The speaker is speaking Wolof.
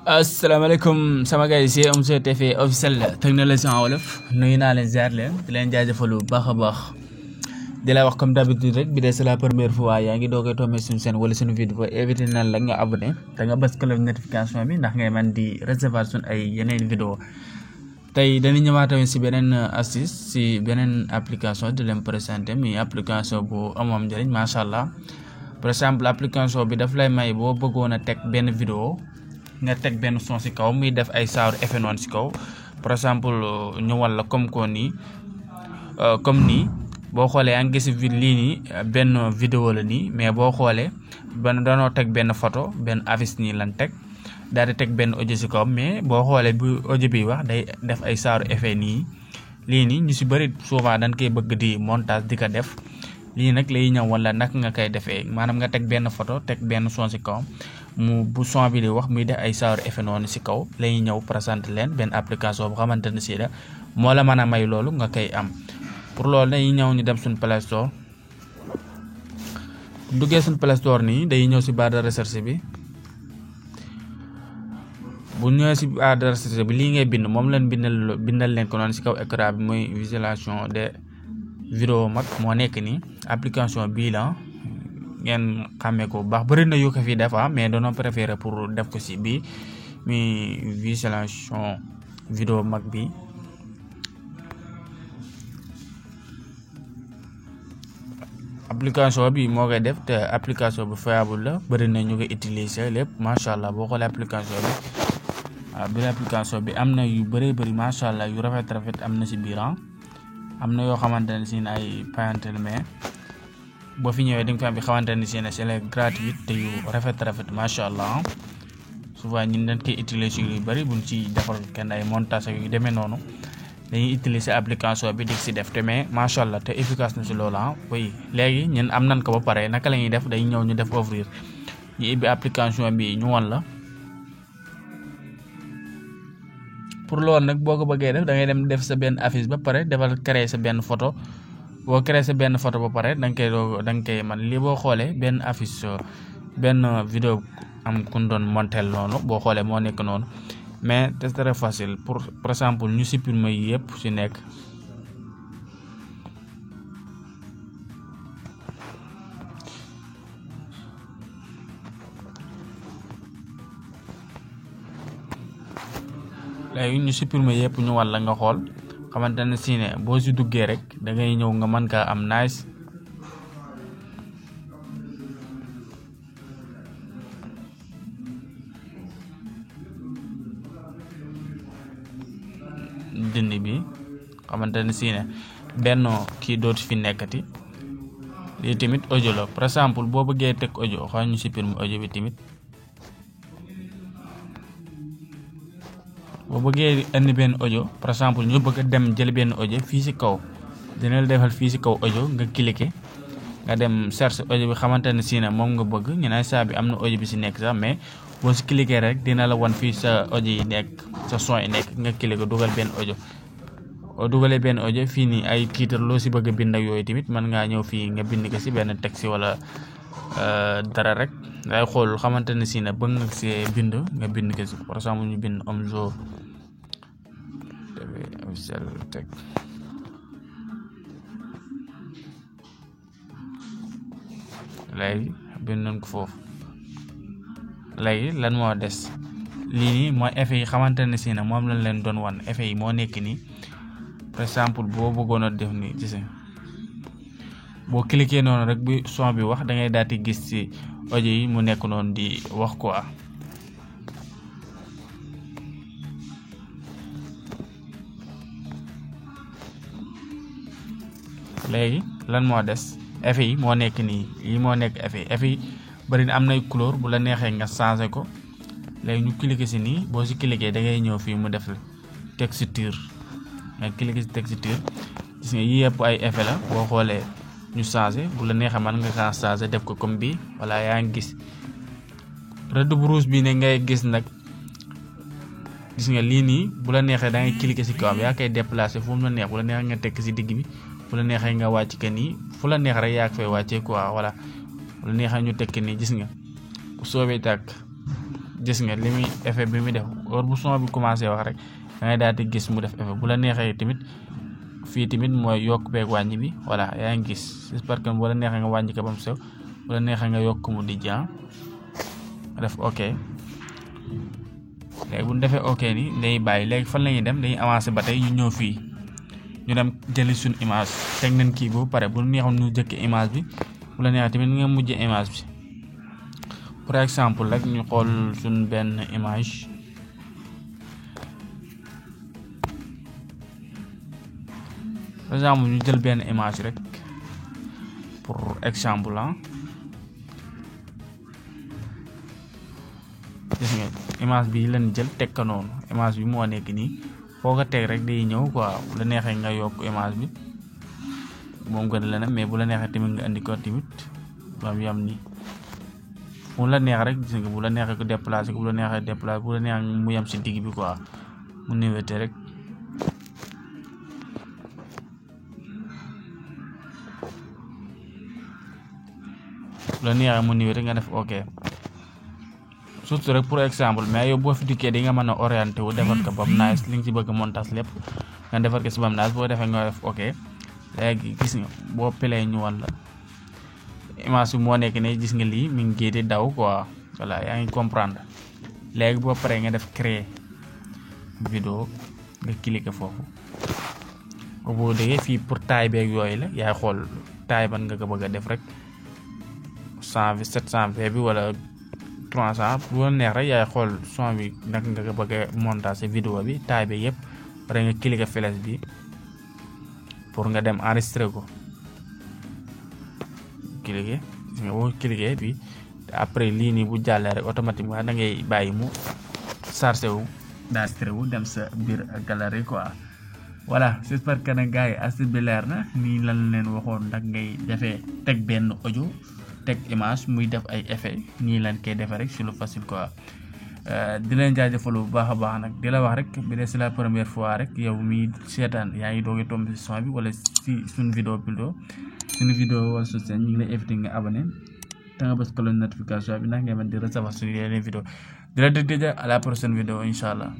asalaamaaleykum sama gars yi c'est Omzo TV officiel technologie en wolof nuyu naa leen ziar leen di leen jaajëfal bu baax a baax di la wax comme d'habitude rek bi dee c'est la première fois yaa ngi doog a tombé suñu chaîne wala suñu vidéo éviter na la nga abonné da nga bës cloche notification bi ndax ngay man di recevoir suñu ay yeneen vidéo tey dañu ñëwaat tamit si beneen astuce si beneen application di leen présenter mi application bu amoon njëriñ macha allah par exemple application bi daf lay may boo bëggoon a teg benn vidéo nga teg benn son si kaw muy def ay saaru effet noonu si kaw par exemple ñëwal la comme ko nii comme nii boo xoolee yaa ngi gis lii nii benn vidéo la nii mais boo xoolee danoo teg benn photo benn affiche nii lan teg daal di teg benn audio si kaw mais boo xoolee bu audio bi wax day def ay saaru effet nii lii nii ñu si bëri souvent dañ koy bëgg di montage di ko def lii nag lay ñëw wala naka nga koy defee maanaam nga teg benn photo teg benn son si kaw mu bu son bi di wax muy def ay saaru effet noonu si kaw lay ñëw présenter leen benn application bu xamante ne si la moo la mën a may loolu nga koy am pour loolu dañuy ñëw ñu dem suñu Play Store duggee suñu Play Store nii day ñëw si barre de recherche bi bu ñëwee si barre de recherche bi lii ngay bind moom leen bindal leen ko noonu si kaw écran bi muy visualisation de vidéo mag moo nekk nii application bii la ngeen xàmmee ko bu baax bëri na yu ko fi def mais dañoo préféré pour def ko si bii mi visualisation vidéo mag bi application bi moo koy def te application bu fiable la bëri na ñu koy utiliser lépp macha allah boo xoolee application bi biir application bi am na yu bëri macha allah yu rafet am na si biir am na yoo xamante ne si ay payantel mais boo fi ñëwee di nga fi am bi xamante ne si c'est gratuit te yu rafet macha allah souvent ñun dañ koy utiliser yu bëri buñ ci defal kenn ay montage yu demee noonu dañuy utiliser application bi di si def te mais macha allah te efficace na si loolu oui léegi ñun am nañ ko ba pare naka la ñuy def day ñëw ñu def ouvrir ñu ibbi application bi ñu won la pour loolu nag boo ko bëggee def da ngay dem def sa benn affiche ba pare defal créer sa benn photo boo créer sa benn photo ba pare da nga koy man lii boo xoolee benn affiche benn vidéo am ku doon montel noonu boo xoolee moo nekk noonu mais c'est très facile pour par exemple ñu supprimer yi yëpp si nekk léegi ñu supprimer yëpp ñu wàll nga xool xamante ne si ne boo si duggee rek da ngay ñëw nga mën kaa am nice dindi bi xamante ne si ne benn kii dootu fi nekkati lii tamit audio la par exemple boo bëggee teg audio xaw ñu supprimer audio bi tamit boo bëggee indi benn audio par exemple ñu bëgg a dem jël benn audio fii si kaw dina la defal fii si kaw audio nga cliquer nga dem cherche audio bi xamante ne si ne moom nga bëgg ñu ne saa bi am na audio bi si nekk sax mais boo si cliquer rek dina la wan fii sa audio yi nekk sa son yi nekk nga cliquer dugal benn audio oo dugalee benn audio fii nii ay titre loo si bëgg a bind ak yooyu tamit mën ngaa ñëw fii nga bind ko si benn texte wala dara rek ngay xool xamante ne si ne bëgg nga si bind nga bind ko si par exemple ñu bind Omzo TV officiel teg léegi bind nañ ko foofu léegi lan moo des lii nii mooy effet yi xamante ne si ne moom lañ leen doon wan effet yi moo nekk nii par exemple boo bëggoon a def nii gis nga boo cliquer noonu rek bi son bi wax da ngay daal di gis ci audio yi mu nekk noonu di wax quoi léegi lan moo des effet yi moo nekk nii yi moo nekk effet yi bari na am nay couleur bu la neexee nga changer ko léegi ñu cliquer ci nii boo ci cliquer da ngay ñëw fii mu def texture nga cliquer ci texture gis nga yii yëpp ay effet la boo xoolee ñu changer bu la neexee man nga kaa changer def ko comme bii wala yaa ngi gis rëdd bu rouge bi ne ngay gis nag gis nga lii nii bu la neexee da ngay cliquer ci kawam yaa koy déplacer fu mu la neex bu la neexee nga tekk ci digg bi bu la neexee nga wàcc ka nii fu la neex rek yaa ko fay wàccee quoi voilà bu la neexee ñu tekk nii gis nga bu soobee tàkk gis nga li muy effet bi muy def heure bu son bi commencé wax rek da ngay daal di gis mu def effet bu la neexee tamit fii tamit mooy yokk beeg wàññi bi voilà yaa ngi gis j'espère que bu la neexee nga wàññi ko ba mu sew bu la neexee nga yokk mu di nga def ok léegi bu ñu defee ok ni day bàyyi léegi fan la ñuy dem dañuy avancer ba tey ñu ñëw fii ñu dem jëli suñ image teg nañ kii boobu pare bu neexoon ñu jëkk image bi bu la neexee tamit nga mujj image bi par exemple rek ñu xool suñ benn image par exemple ñu jël benn image rek pour exemple la gis nga image bi lañ jël teg ko noonu image bi moo nekk nii foo ko teg rek day ñëw quoi bu la neexee nga yokk image bi moom gën la mais bu la neexee tamit nga andi ko tamit bam yam ni bu la neex rek gis nga bu la neexee ko déplacer ko bu la neexee déplacer bu la neexee mu yam ci digg bi quoi mu néewete rek bu la neexee mu néewete nga def ok surtout rek pour exemple mais yow boo fi dikkee di nga mën a orienté wu defar ko bam nice li nga ci bëgg montage lépp nga defar ko si bam nice boo defee nga def ok léegi gis nga boo play ñu wala image bi moo nekk ne gis nga lii mi ngi di daw quoi voilà yaa ngi comprendre léegi boo paree nga def créer vidéo nga cliquer foofu boo déggee fii pour taille beeg yooyu la yaay xool taille ban nga ko bëgg a def rek 100 720 bi wala 300 bu la neex rek yaay xool son bi nag nga ko bëgg a monter vidéo bi taille bi yëpp pare nga cliquer flèche bi pour nga dem enregistrer ko cliquer nga boo cliquer bi après lii nii bu jàllee rek automatiquement da ngay bàyyi mu chargé wu enregistré wu dem sa biir galerie quoi voilà j'espère que nag gars yi astuce bi leer na nii lan leen waxoon nag ngay defee teg benn audio teg image muy def ay effet nii lan koy defee rek sur le facile quoi di leen jaajëfal bu baax a baax nag di la wax rek bi dee c'est la première fois rek yow mi seetaan yaa ngi doog a tombé ci son bi wala ci suñu vidéo plutôt suñu vidéo wala su seen ñu ngi lay invité nga abonné te nga bës cloche notification bi ndax nga mën di recevoir suñu yeneen vidéo di la dégg à la prochaine vidéo incha allah